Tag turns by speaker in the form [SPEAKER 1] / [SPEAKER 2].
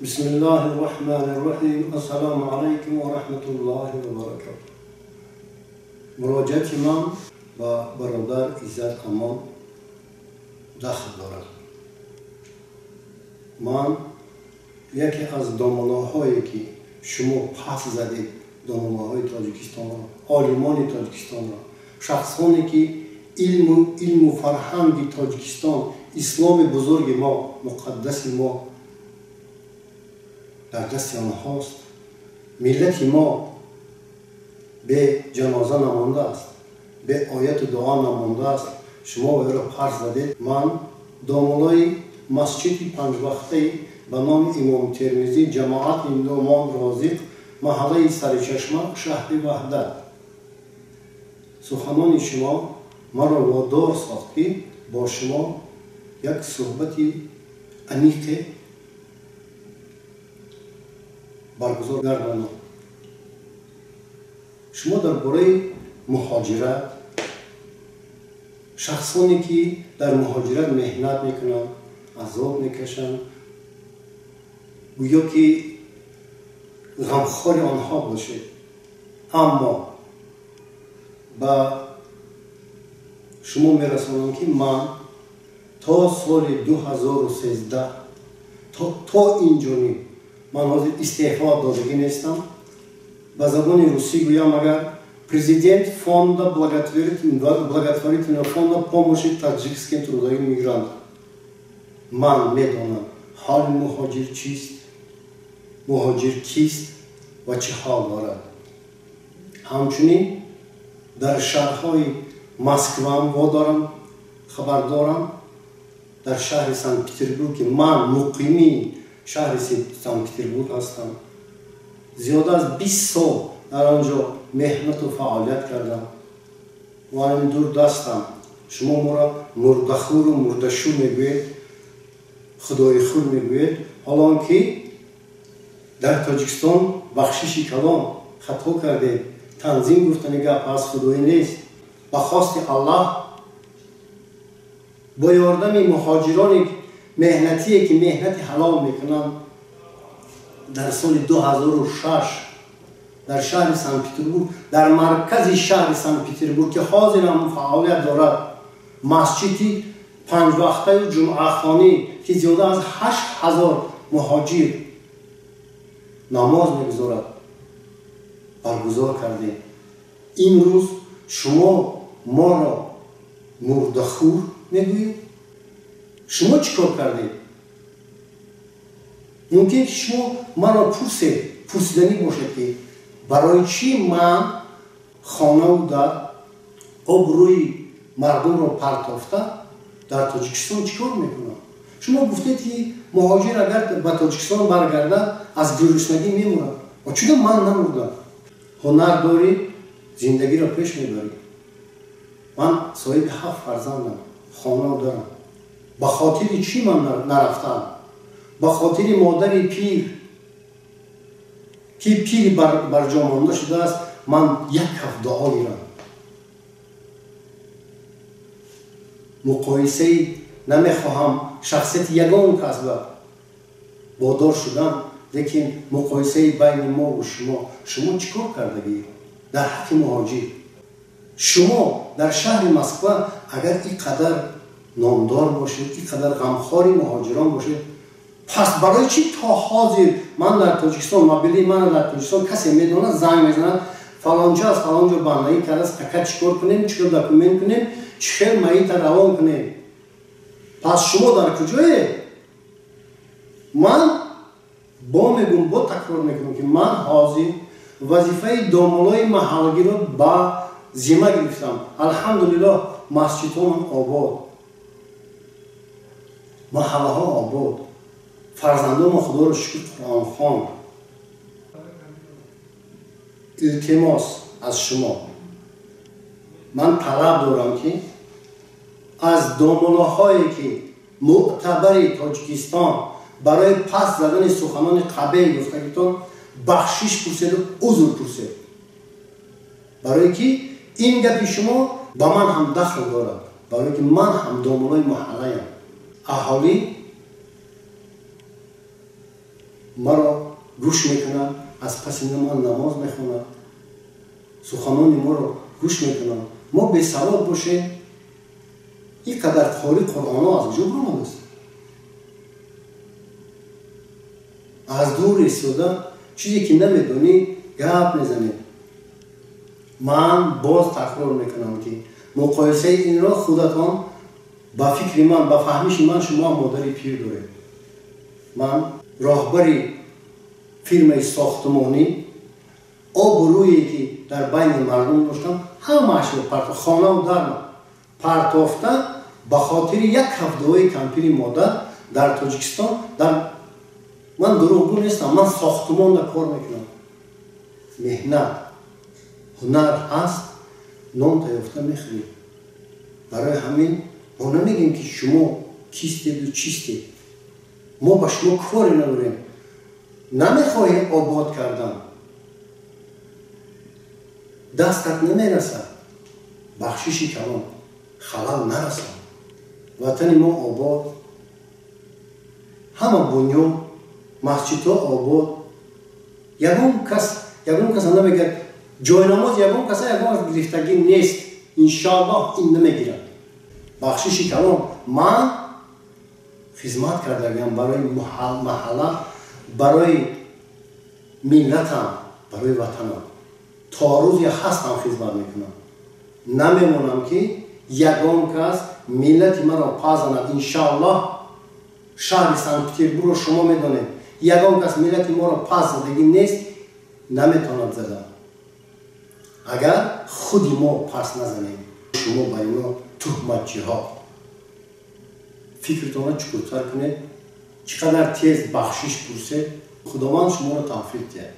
[SPEAKER 1] Бисмиллаҳи рраҳмани рраҳим. Ассалому алайкум ва раҳматуллоҳи ва баракатуҳ. Муроҷиати ман ба бародар Иззат Амон дахл дорад. Ман яке аз домуллоҳое ки шумо пас задед, домуллоҳои Тоҷикистонро, олимони Тоҷикистонро, шахсоне ки илму фарҳанги Тоҷикистон, исломи бузурги мо, муқаддаси мо дар дасти онҳост. Миллати мо бе ҷаноза намондааст, бе ояту дуо намондааст. Шумо ӯро парс задед. Ман домуллои масҷиди панҷвақтаи ба номи Имом Термизӣ, ҷамоати Нумон Розиқ, маҳаллаи Саричашма, шаҳри Ваҳдат. Суханони шумо маро водор сохт, ки бо шумо як суҳбати аниқе баргузор гардонам. Шумо дар бораи муҳоҷират, шахсоне ки дар муҳоҷират меҳнат мекунанд, азоб мекашанд, гӯё ки ғамхори онҳо бошед. Аммо ба шумо мерасонам, ки ман то соли 2013 то ин ҷониб ман ҳозир истеъфо додагӣ нестам. Ба забони русӣ гӯям, агар президент фонда благотворительного фонда помощи таджикским трудовым мигрантам, ман медонам ҳоли муҳоҷир чист, муҳоҷир кист ва чӣ ҳол дорад. Ҳамчунин дар шаҳрҳои Москваам водорам, хабар дорам, дар шаҳри Санкт-Петербург, ки ман муқими шаҳри Санкт-Петербург ҳастам, зиёда аз 20 сол дар он ҷо меҳнату фаъолият кардам ва ин дурдастам. Шумо моро мурдахӯру мурдашу мегӯед, худоихӯр мегӯед, ҳолон ки дар Тоҷикистон бахшиши калон хато кардед. Танзим гуфтани гап аз худоӣ нест. Ба хости Аллоҳ бо ёрдами муҳоҷирони меҳнатие ки меҳнати ҳалол мекунанд, дар соли 2006 дар шаҳри Санкт-Петербург, дар маркази шаҳри Санкт-Петербург, ки ҳозир ҳам фаъолият дорад, масҷиди панҷвақтаю ҷумъахонӣ, ки зиёда аз 8000 муҳоҷир намоз мегузорад, баргузор кардем. Имрӯз шумо моро мурдахӯр мегӯед? Шумо чӣ кор кардед? Мумкин ки шумо маро пурсед, пурсиданӣ бошед, ки барои чӣ ман хонаву дар обрӯи мардумро партофта дар Тоҷикистон чӣ кор мекунам? Шумо гуфтед, ки муҳоҷир агар ба Тоҷикистон баргардад, аз гуруснагӣ мемурад. Ва чунон ман намурдам. Ҳунар дорӣ, зиндагиро пеш мебарӣ. Ман соҳиби 7 фарзандам, хона дорам. Ба хотири чӣ ман нарафтам? Ба хотири модари пир, ки пир барҷо монда шудааст, ман як ҳафт дуо гирам. Муқоисаи намехоҳам шахсияти ягон кас ба бодор шудан, лекин муқоисаи байни мо ва шумо. Шумо чӣ кор кардагӣ дар ҳаққи муҳоҷир? Шумо дар шаҳри Москва агар ин қадар номдор бошед, ин қадар ғамхори муҳоҷирон бошед, пас барои чӣ то ҳозир ман дар Тоҷикистон, мобилии ман дар Тоҷикистон касе медонад, занг мезанад, фалонча аз фалон ҷо бандагӣ кардааст, ака чӣ кор кунем, чӣ кор документ кунем, чӣ хел маита равон кунем? Пас шумо дар куҷое? Ман бо мегӯм, бо такрор мекунам, ки ман ҳозир вазифаи домуллои маҳалгиро ба зимма гирифтам. Алҳамдулиллоҳ, масҷидҳомон обод, маҳаллаҳо обод, фарзандомо худоро шукр қуръонхон. Илтимос аз шумо, ман талаб дорам, ки аз домуллоҳое ки мӯътабари Тоҷикистон барои пас задани суханони қабеҳ гуфтагитон бахшиш пурседу узр пурсед, барое ки ин гапи шумо ба ман ҳам дахл дорад, барое ки ман ҳам домуллои маҳаллаям. Аҳолӣ Маро гӯш мекунанд, аз паси ман намоз мехонанд, суханони моро гӯш мекунанд. Мо бесавод бошем, ин қадар қори Қуръонҳо аз куҷо баромадааст? Аз дур истода чизе ки намедонӣ гап мезанед. Ман боз такрор мекунам, ки муқоисаи инро худатон ба фикри ман, ба фаҳмиши ман, шумо модари пир доред. Ман роҳбари фирмаи сохтмонӣ, обрӯе ки дар байни мардум доштам, ҳамаашро хонаву дарма партофта ба хотири як ҳафтаҳои кампири модар дар Тоҷикистон. Дар ман дурӯғгӯ нестам, ман сохтмонда кор мекунам. Меҳнат, ҳунар ҳаст, нон таёфта мехӯред. Барои ҳамин мо намегӯем, ки шумо кистеду чистед. Мо ба шумо коре надорем. Намехоҳем обод кардан, дастат намерасад, бахшиши калон, халал нарасад. Ватани мо обод, ҳама бунёд, масҷидҳо обод. Ягон кас, ягон кас намегӯяд ҷойнамоз, ягон каса ягон гирифтагӣ нест. Иншоаллоҳ ин намегирад. Бахшиши калон, ман хизмат кардагиам барои маҳалла, барои миллатам, барои ватанам. То рӯзе ҳастам хизмат мекунам. Намемонам, ки ягон кас миллати маро пазанад. Иншоаллоҳ шаҳри Санкт-Петербургро шумо медонед, ягон кас миллати моро пас задагӣ нест, наметавонад зада, агар худи мо пас назанем. Шумо ба ино туҳматчиҳо фикртонро чуқуртар кунед, чӣ қадар тез бахшиш пурсед, Худованд шуморо тавфиқ диҳад.